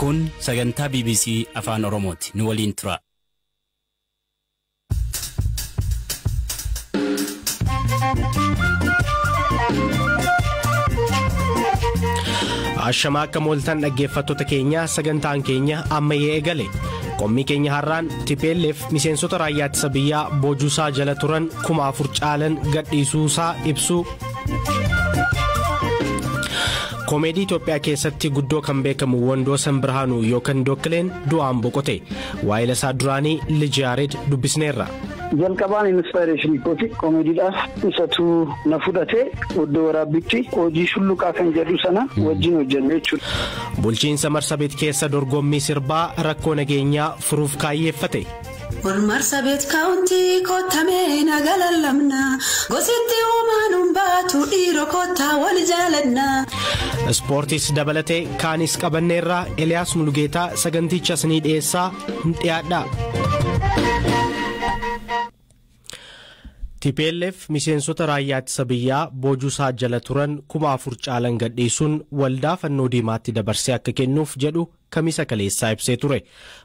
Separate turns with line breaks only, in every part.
Kun sagantaa BBC Afaan Oromooti. Nu waliin tura.
Ashamaa akka mooltan dhaggeeffattoota keenya, sagantaan keenya ammayyee eegale. Qommii keenya har'aan TPLF miseensota raayyaa ittisa biyyaa boojuusaa jala turan 4,000 caalan gadhiisuusaa ibsuu. Koomeedii Itoophiyaa keessatti guddoo kan beekamu Wandoosan Birhaanuu yookaan Dookkileen du'aan boqote. Waa'ila isaa duraanii Liji Yaared dubbisneerra.
Jalqabaan inspiration kooti koomediidhaaf isatu na fudhate, oddoo waraabbitti hojii Shulluqaa kan jedhu sana wajjin hojjenne jechuudha.
Bulchiinsa Marsabeet keessa dorgommii sirbaa rakkoo nageenyaa furuuf kaayyeeffate.
Marsabeet County kottamee naga lallabna, gositti uumaan baatu, dhiiroo kottaa wal jaalanna.
Ispoortiis dabalatee kaanis qabanneerraa. Eliyaas Mulugeetaa saganticha isinii dhiyeessaa, dhiyaadha. TPLF miseensota raayyaa ittisa biyyaa boojuusaa jala turan 4,000 caalan gadhiisuun Waldaa Fannoo Diimaatti dabarsee akka kennuuf jedhu Kamisa kaleessaa ibsee ture.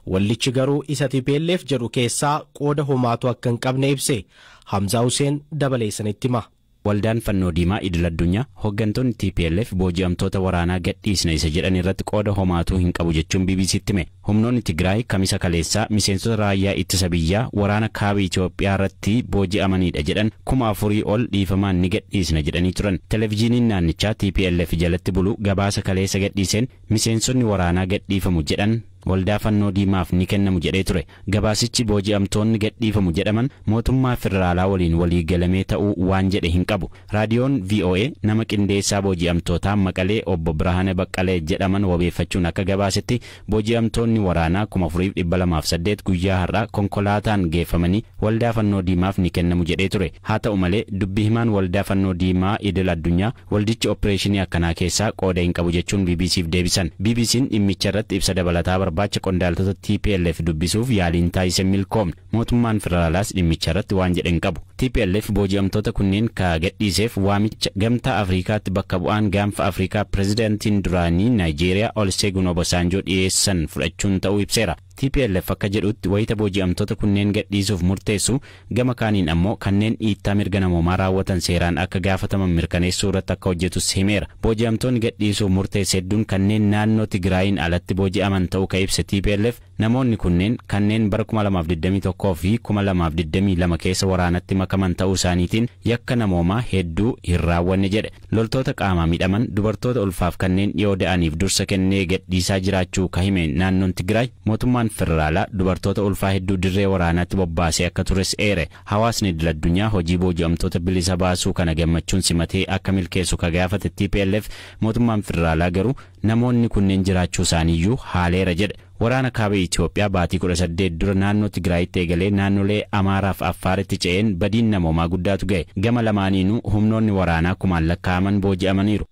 Wallichi garuu isa TPLF jedhu keessaa qooda homaatu akka hin qabne ibse. Hamzaa Hussein dabalee sanitti hima.
Waldaan Fannoo Diimaa Idil Addunyaa hooggantoonni TPLF booji'amtoota waraanaa gadhiisna isa jedhan irratti qooda homaatuu hin qabu jechuun BBCtti hime. Humnoonni Tigraay Kamisa kaleessaa miseensota raayyaa ittisa biyyaa waraana kaaba Itoophiyaa irratti booji'amanidha jedhan 4,000 ol dhiifamaan ni gadhiisna jedhanii turan. Televezyiiniin naannichaa TPLF jalatti bulu gabaasa kaleessa gadhiiseen miseensonni waraanaa gadhiifamu jedhan Waldaa Fannoo Diimaaf ni kennamu jedhee ture. Gabaasichi booji'amtoonni gadhiifamu jedhaman mootummaa federaalaa waliin walii galamee ta'uu waan jedhe hin qabu. Raadiyoon VOA nama qindeessaa booji'amtootaa Maqalee obbo Birhaane Baqqalee jedhaman wabeeffachuun akka gabaasetti, booji'amtoonni waraanaa 4,208 guyyaa har'aa konkolaataan geeffamanii Waldaa Fannoo Diimaaf ni kennamu jedhee ture. Haa ta'u malee, dubbi himaan Waldaa Fannoo Diimaa Idil Addunyaa waldichi opereeshinii akkanaa keessaa qooda hin qabu jechuun BBCf deebisan. BBC'n dhimmicha irratti ibsa dabalataa barbaacha qondaaltota TPLF dubbisuuf yaaliin taasise milkoomne. Mootummaan federaalaas dhimmicha irratti waan jedhe hin qabu. TPLF booji'amtoota kunneen ka gadhiiseef waamicha Gamtaa Afriikaatti bakka bu'aan Gaanfa Afrikaa, pirezidaantiin duraanii Naayijeeriyaa Olusegun Obasanjoo dhiyeessan fudhachuun ta'uu ibseera. TPLF akka jedhutti, wayita booji'amtoota kunneen gadhiisuuf murteessu gama kaaniin ammoo kanneen dhiittaa mirga namoomaa raawwatan seeraan akka gaafataman mirkaneessuu irratti akka hojjetus himeera. Booji'amtoonni gadhiisuuf murteesse hedduun kanneen naannoo Tigraayin alatti booji'aman ta'uu ka ibse TPLF, namoonni kunneen kanneen bara 2021 fi 2022 keessa waraanatti makaman ta'uu isaaniitiin yakka namoomaa hedduu hin raawwanne jedhe. Loltoota qaamaa miidhaman, dubartoota ulfaaf kanneen dhiyoo da'aniif dursa kennee gadhiisaa jiraachuu ka hime naannoon Tigraay, mootummaan federaalaa dubartoota ulfaa hedduu dirree waraanaatti bobbaasee akka tures eere. Hawaasni idil addunyaa hojii booji'amtoota bilisa baasuu kana gammachuun simatee akka milkeessu ka gaafate TPLF, mootummaan federaalaa garuu namoonni kunneen jiraachuu isaaniiyyuu haaleera jedhe. Waraana kaaba Itoophiyaa baatii 18 dura naannoo Tigraayitti eegalee naannolee Amaaraaf Affaaritti ce'een badiin namoomaa guddaatu ga'e. Gama lamaaniinuu humnoonni waraanaa kumaan lakkaa'aman booji'amaniiru.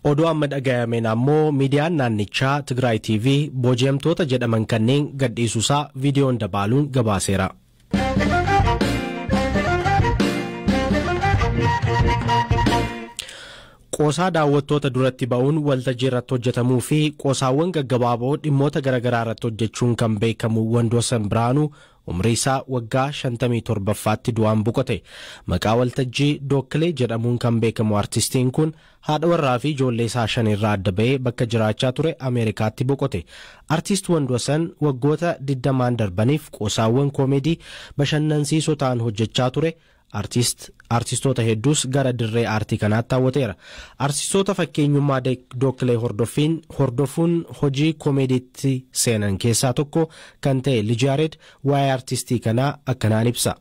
Oduu amma dhagayameen ammoo miidiyaan naannichaa Tigraay TV booji'amtoota jedhaman kanneen gadhiisuusaa viidiyoon dabaaluun gabaaseera. Qoosaa daawwattoota duratti ba'uun waltajjii irratti hojjetamuu fi qoosaawwan gaggabaaboo dhimmoota garaagaraa irratti hojjechuun kan beekamu Wandoosan Biraanuu umrii isaa waggaa 57ffaatti du'aan boqote. Maqaa waltajjii Dookkilee jedhamuun kan beekamu artistiin kun haadha warraa fi ijoollee isaa shan irraa adda ba'ee bakka jiraachaa ture Ameerikaatti boqote. Artist Wandoosan waggoota 20n darbaniif qoosaawwan koomedii bashannansiisoo ta'an hojjechaa ture. Artistoota hedduus gara dirree aartii kanaatti hawwateera. Artistoota fakkeenyummaa Dookkilee hordofuun hojii koomeediitti seenan keessaa tokko kan ta'e Lijaared waa'ee artistii kanaa akkanaan ibsa.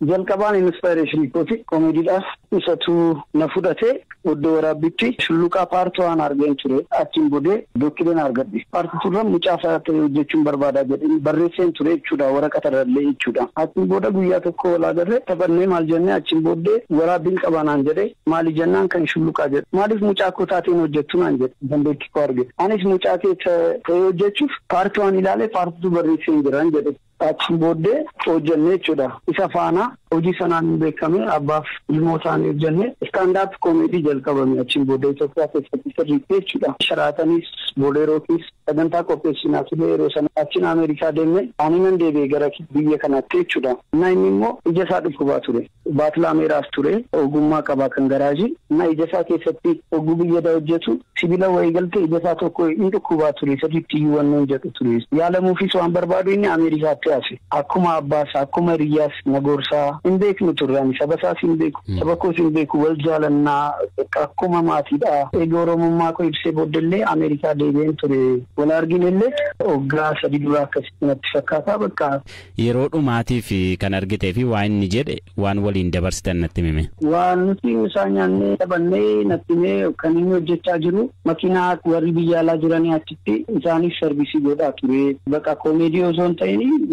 Jalqabaan inspiration kooti koomediidhaaf isatu na fudhate, oddoo waraabbitti Shulluqaa part one argeen ture, achiin boodee Dookkileen argadhe. Part two rra mucaa isaa ta'e hojjechuun barbaadaa jedheen barreesseen ture jechuudha, waraqata irrallee jechuudha. Achiin booda guyyaa tokko wal agarree taphannee maal jennee, achiin booddee waraabbiin qabaa naan jedhe. Maali jennaan, kan Shulluqaa jedhe. Maaliif mucaa koo taateen hojjettu naan jedhe, dandeettii koo arge. Anis mucaa kee ta'ee hojjechuuf part one ilaalee part two barreesseen jiran jedhe. Achiin booddee hojjennee jechuudha. Isa faana Hojii sanaan hin beekame abbaaf ilmoo isaanii hojjenne stand-up comedy jalqabame achiin booda Itoophiyaa keessatti sirriitti jechuudha. Sharaatanis Boleerootis sagantaa qopheessinaa ture yeroo sana achiin Ameerikaa deemne ani nan deebi'e gara biyya kanaatti jechuudha. Na inni immoo ija isaa dhukkubaa ture. Baatilaameeraas ture ogummaa qabaa kan garaajii. Na ija isaa keessatti oguu biyya hojjetu sibiila wayii galtee ija isaa tokko hin dhukkubaa ture sirriitti iyyuu wannan jedhu ture. Yaalamuufis waan barbaadu inni Ameerikaatti hafe. Akkuma abbaas akkuma hiriyyaas na gorsaa hin beeknu turre ani saba isaas hin beeku saba koos hin beeku wal jaalannaa akkuma maatiidha. Egaa Oromummaa koo ibsee booddellee Ameerikaa deebi'een ture. Wal arginellee waggaa 3 dura akkasitti natti fakkaata bakka.
Yeroo dhumaatiif kan argitee fi waan inni jedhe waan waliin dabarsitan natti hime.
Waan nuti isaan nyaannee taphannee natti hime kan inni hojjechaa jiru makiinaa warri biyya alaa jiranii achitti isaaniif sarvisii godhaa ture. Bakka koomeedii osoo hin ta'in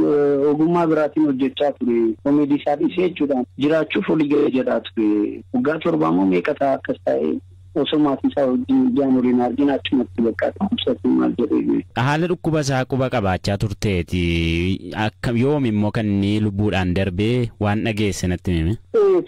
ogummaa biraatiin hojjechaa ture. Koomeedii isaa dhiisee jechuudha. Jiraachuuf olii ga'ee jedhaa ture. Waggaa 7 immoo meeqa ta'a akkas ta'e. Osoo maatii isaa wajjin ijaan waliin argina achumatti bakka dhukkubsatu maal jedhee.
Haala dhukkuba isaa quba qabaachaa turteeti. Akkam yoom immoo kan inni lubbuudhaan darbee waan dhageesse natti hime.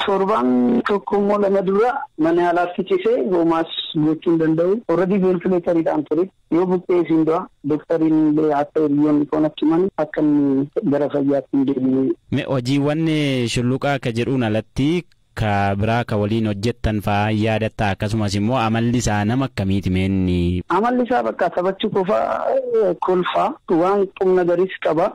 Torbaan tokko immoo 2 dura mana yaalaatti ciisee homaas gochuu hin danda'u. Already ventileetariidhaan ture. Yoo buqqee isiin du'a doktariin illee akka hiriyoonni koon achi himan akka inni gara fayyaatti hin deebine.
Hojiiwwan shulluqaa akka jedhuun alatti ka biraa ka waliin hojjettan fa'aa yaadatta akkasumas immoo amalli isaa nama akkamiiti meenni?
Amalli isaa bakka taphachuu qofa kolfaa waan qubna garis qaba.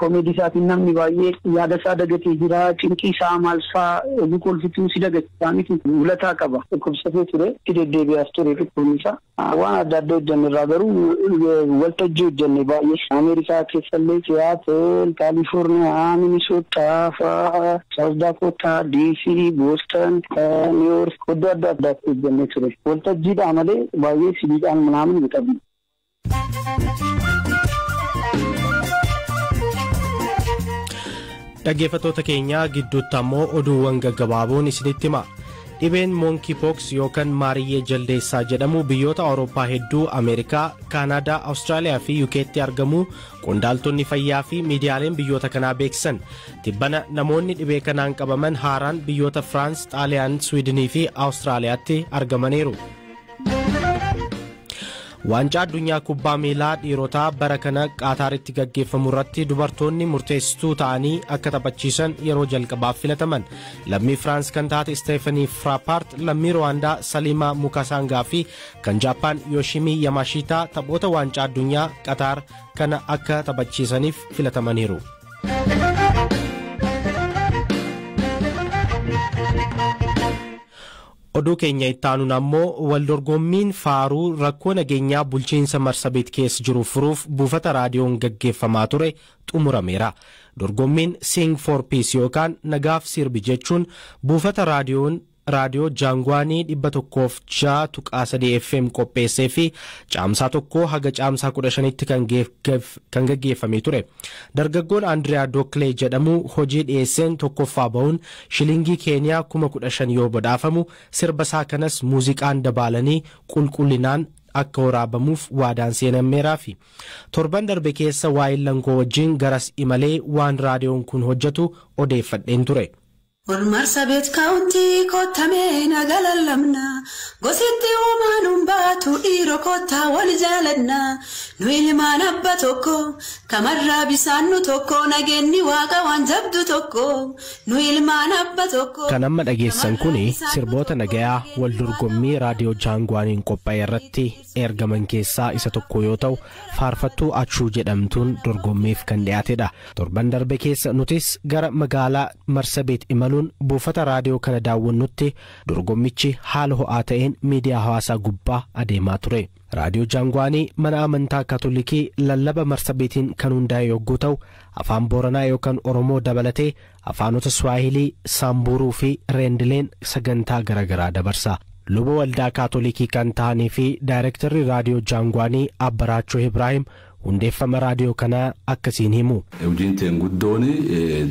Koomeedii isaatiin namni baay'ee yaada isaa dagatee jira. Cinqii isaa maal fa'aa oguu kolfituu si dagachiisaa miti ulataa qaba. Dhukkubsatee ture itti deddeebi'aas ture dhukkubni isaa. Waan adda addaa hojjenne irraa garuu waltajjii hojjenne baay'ee. Ameerikaa keessallee Siyaatel, Kaalifoorniyaa, Minisootaa fa'aa, Saawus Daakotaa, DC, Boston, New York iddoo adda addaatti hojjennee ture. Waltajjiidhaa malee baay'ee sibiidhaan manaamin hin qabnu.
Dhaggeeffattoota keenyaa gidduutti ammoo oduuwwan gaggabaaboon isinitti hima. Dhibeen Monkeypox yookaan maariyyee jaldeessaa jedhamu biyyoota Awurooppaa hedduu Ameerikaa, Kaanaadaa, Awustiraaliyaa fi UK'tti argamu qondaaltonni fayyaa fi miidiyaaleen biyyoota kanaa beeksisan. Tibbana namoonni dhibee kanaan qabaman haaraan biyyoota Firaans, Xaaliyaan, Swiidinii fi Awustiraaliyaatti argamaniiru. Waancaa addunyaa kubbaa miilaa dhiirotaa bara kana Qaataaritti gaggeeffamu irratti dubartoonni murteessituu ta'anii akka taphachiisan yeroo jalqabaaf filataman. Lammii Firaans kan taate Steefanii Frappaart, lammii Ruwaandaa Saliimaa Mukasaangaa fi kan Jaappaan Yoshimii Yamaashiitaa taphoota waancaa addunyaa Qaataar kana akka taphachiisaniif filatamaniiru. Oduu keenya itti aanuun ammoo waldorgommiin faaruu rakkoo nageenyaa bulchiinsa Marsabeet keessa jiru furuuf buufata raadiyoon gaggeeffamaa ture xumurameera. Dorgommiin Sing for Peace yookaan nagaaf sirbi jechuun buufata raadiyoo Jaangwaanii 106.3 FM qopheessee fi caamsaa 1 haga caamsaa 15tti kan gaggeeffamee ture. Dargaggoon Andiriyaa Dooklee jedhamu hojii dhiyeesseen tokkoffaa bahuun shilingii Keeniyaa 15,000 yoo badhaafamu sirba isaa kanas muuziqaan dabaalanii qulqullinaan akka waraabamuuf waadaan seenameeraafi. Torban darbe keessa waa'ee lankoo wajjin garas imalee waan raadiyoon kun hojjetu odeeffadheen ture.
Ol Marsabeet kaawuntii kottamee naga lallamna. Gositti uumaan baatu dhiiroo kottaa wal jaalanna. Nu ilmaan abba tokko kamarraa bisaan nu tokko nageenyi waaqa waan jabdu tokko. Nu ilmaan abba tokko.
Kan amma dhageessan kun sirboota nagayaa wal dorgommii raadiyoo Jaangwaaniin qophaa'e irratti ergaman keessaa isa tokko yoo ta'u faarfattuu Achuu jedhamtuun dorgommiif kan dhiyaatedha. Torban darbe keessa nutis gara magaalaa Marsabeet imaluun buufata raadiyoo kana daawwannutti dorgommichi haala ho'aa ta'een miidiyaa hawaasaa gubbaa adeemaa ture. Raadiyoo Jaangwaanii mana amantaa Kaatolikii lallaba Marsabeetiin kan hundaa'e yogguu ta'u afaan Booranaa yookaan Oromoo dabalatee afaanota Swaahilii, Saamburuu fi Reendileen sagantaa garaagaraa dabarsa. Luba waldaa Kaatolikii kan ta'anii fi daayirektarri raadiyoo Jaangwaanii Abbaraachoo Ibraahim hundeeffama raadiyoo kanaa akkasiin himu.
Hojiin teen guddoon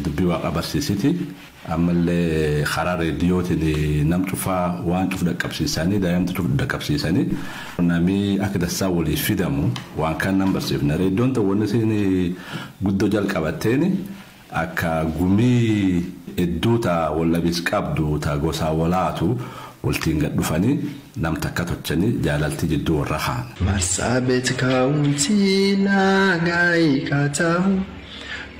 dubbii waaqa barsiisiti. Ammallee karaa reediyootiin nam cufaa waan cuf dhaqqabsiisanii daa'imti cuf dhaqqabsiisanii namni akka dassaa waliif fidamu waan kan nam barsiifna. Reediyoon ta'u wanni isin guddoo jalqabatteen Akka gumii hedduu taa wallabis qabdu taa gosaa walaatu waltiin gad dhufanii nam takka tochanii jaalaltii jidduu warra kaan.
Marsabit County nagaa kaatahu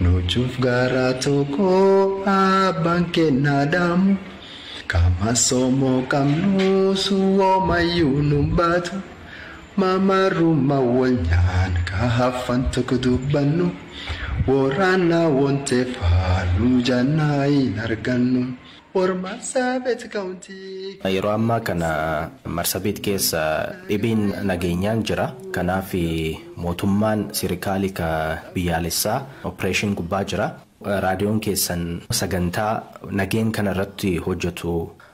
nuuchuuf garaa tokko abbaan kennaa dhaamu kama somoo qabnu suwoomayyuu nu baatu mamarruma wal nyaan ka hafan tokko dubbannu waraana wanteefaa nu jannaa hin argannu.
Yeroo ammaa kana Marsabit keessa dhibeen nageenyaan jira. Kanaaf mootummaan sirikaalii ka biyyaalessaa opereeshin gubbaa jira. Raadiyoon keessan sagantaa nageen kana irratti hojjetu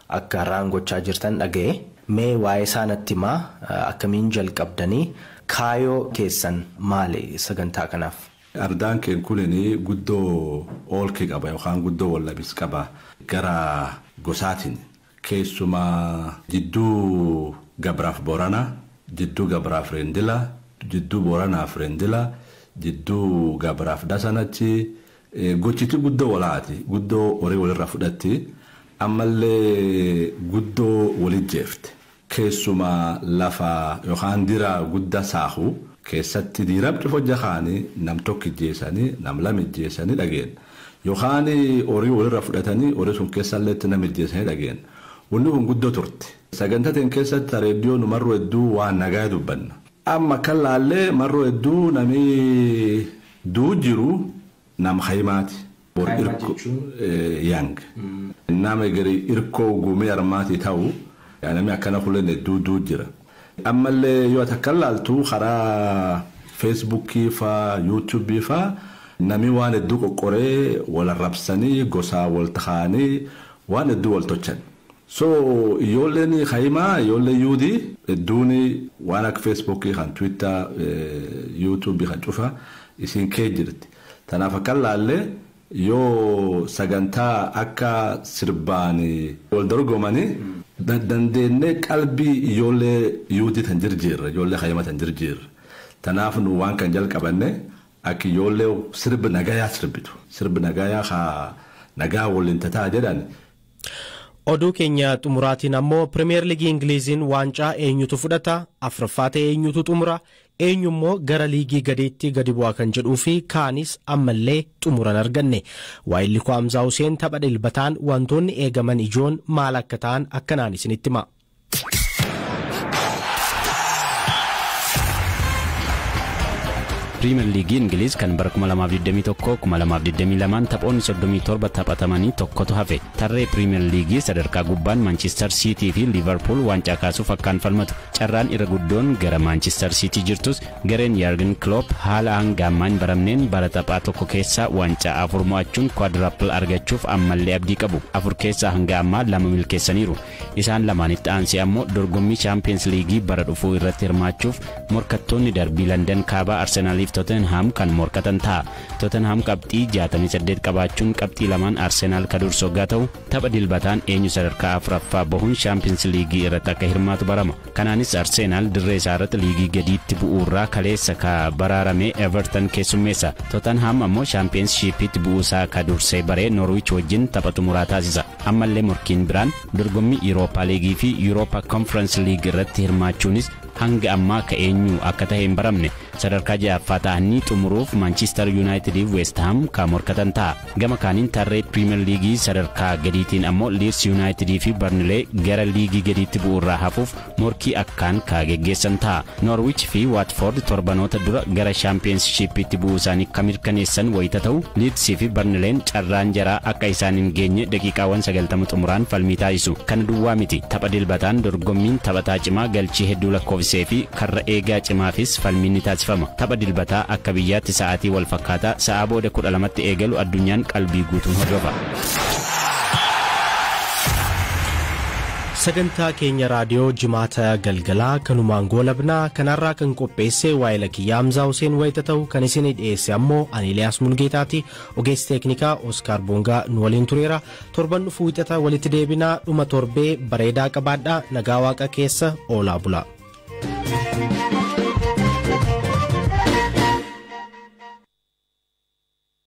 akka har'aan gochaa jirtan dhaga'e. Mee waa'ee isaa natti himaa, akkamiin jalqabdanii, kaayoo keessan maali sagantaa kanaaf?
Ardaan keen kunin guddoo oolkii qaba yookaan guddoo wallabis qaba gara gosaatiin, keessumaa jidduu Gabraaf Boranaa, jidduu Gabraaf Rendila, jidduu Boranaaf Rendila, jidduu Gabraaf Dasanachi gochiti guddoo walaati, guddoo horii walirraa fudhatti, ammallee guddoo walit jeefte, keessumaa lafa yookaan dira guddaa saahu keessatti diiram cufa jahaanii nam tokko ijjeessanii, nam lama ijjeessanii dhageen, yookaan horii walirra fudhatanii horii sun keessallee nama ijjeessanii dhageen. Wanni kun guddoo turte. Sagantateen keessatti reediyoo nu marroo hedduu waan nagaa dubbanna. Amma kan laallee marroo hedduu namni duu jiru nam haymaati. Yang. Nama gari irkoo gumee armaatii ta'u namni akkana kuleen hedduu duu jira. Ammallee yoo takka laaltu karaa Feesbuukii faa Yuutuubii faa namni waan hedduu qoqqoree wal arrabsanii, gosaa wal taa'anii, waan hedduu wal tolchan. So ijoolleen hayimaa, ijoolleen yuudii hedduun waan akka Feesbuukii kan Tiwiitar, Yuutuubii kan cufa isiin kee jirti. Tanaaf akka laallee yoo sagantaa akka sirbaan wal dorgomanii dandeenyee qalbii ijoollee yuudii tan jirjiirra, ijoollee hayimaa tan jirjiirra. Tanaaf nu waan kan jalqabanne akka ijoollee sirbi nagayaa sirbitu. Sirbi nagayaa haa nagaa waliin tataa jedhan.
Oduu keenya xumuraatiin ammoo Pirimeer Liigii Ingiliiziin waancaa eenyutu fudhata, afuraffaa ta'e eenyutu xumura, eenyu immoo gara liigii gadiitti gadi bu'aa kan jedhuu fi kaanis ammallee xumuran arganne. Waayilli koo Hamzaa Huseen tapha dilbataan wantoonni eegaman ijoon maal akka ta'an akkanaan isinitti hima.
Piriimer Liigii Ingiliiz kan bara 2021-2022 taphoonni 37 taphatamanii tokkotu hafe. Tarree Piriimer Liigii sadarkaa gubbaan Manchester City fi Liverpool waancaa kaasuuf akkaan falmatu. Carraan irra guddoon gara Manchester City jirtus, gareen Jurgen Klopp haala hanga ammaa hin baramneen bara taphaa tokko keessaa waancaa afur mo'achuun quadruple argachuuf ammallee abdii qabu. Afur keessaa hanga ammaa lama milkeessaniiru. Isaan lamaanitti aansee ammoo dorgommii Champions League bara dhufuu irratti hirmaachuuf morkattoonni darbii London kaabaa Arsenaaliif Tottenham kan morkatan ta'a. Tottenham qabxii 68 qabaachuun qabxii lamaan Arsenaal ka dursu hoggaa ta'u, tapha dilbataan eenyu sadarkaa afuraffaa bahuun Champions League irratti akka hirmaatu barama. Kanaanis Arsenaal dirree isaa irratti liigii gadiitti bu'uurraa kaleessa ka baraarame Everton keessummeessa. Tottenham ammoo Championshipitti bu'uusaa ka dursee baree Norwich wajjin tapha xumuraa taasisa. Ammallee morkiin biraan dorgommii Europa League fi Europa Conference League irratti hirmaachuunis hanga ammaa ka eenyu akka ta'e hin baramne. Sadarkaa ja'affaa ta'anii xumuruuf Manchester United fi West Ham ka morkatan ta'a. Gama kaaniin tarree Premier League sadarkaa gadiitiin ammoo Leeds United fi Burnley gara liigii gadiitti bu'uurraa hafuuf morkii akkaan ka geggeessan ta'a. Norwich fi Watford torbanoota dura gara Championshipitti bu'uu isaanii ka mirkaneessan wayita ta'u, Leeds fi Burnley'n carraan jaraa akka isaan hin geenye daqiiqaawwan 90 xumuraan falmii taasisu. Kana duwwaa miti, tapha dilbataan dorgommiin taphataa cimaa galchii hedduu lakkoofsisee fi karra eegaa cimaafis falmiin ni taasifama. Tapha dilbataa akka biyyaatti sa'aatii wal fakkaataa sa'aa booda 12tti eegalu addunyaan qalbii guutuun hordofa.
Sagantaa keenya raadiyoo jimaata galgalaa kanumaan goolabnaa. Kanarraa kan qopheesse waa'ila kiyyaa Hamzaa Huseen wayita ta'u, kan isin dhiyeesse ammoo ani Eliyaas Mulgeetaati. Ogeessi teeknikaa Oskaar Boongaa nu waliin tureera. Torban dhufu wixata walitti deebinaa. Dhuma torbee bareedaa qabaadhaa. Nagaa waaqa keessa oolaa bulaa.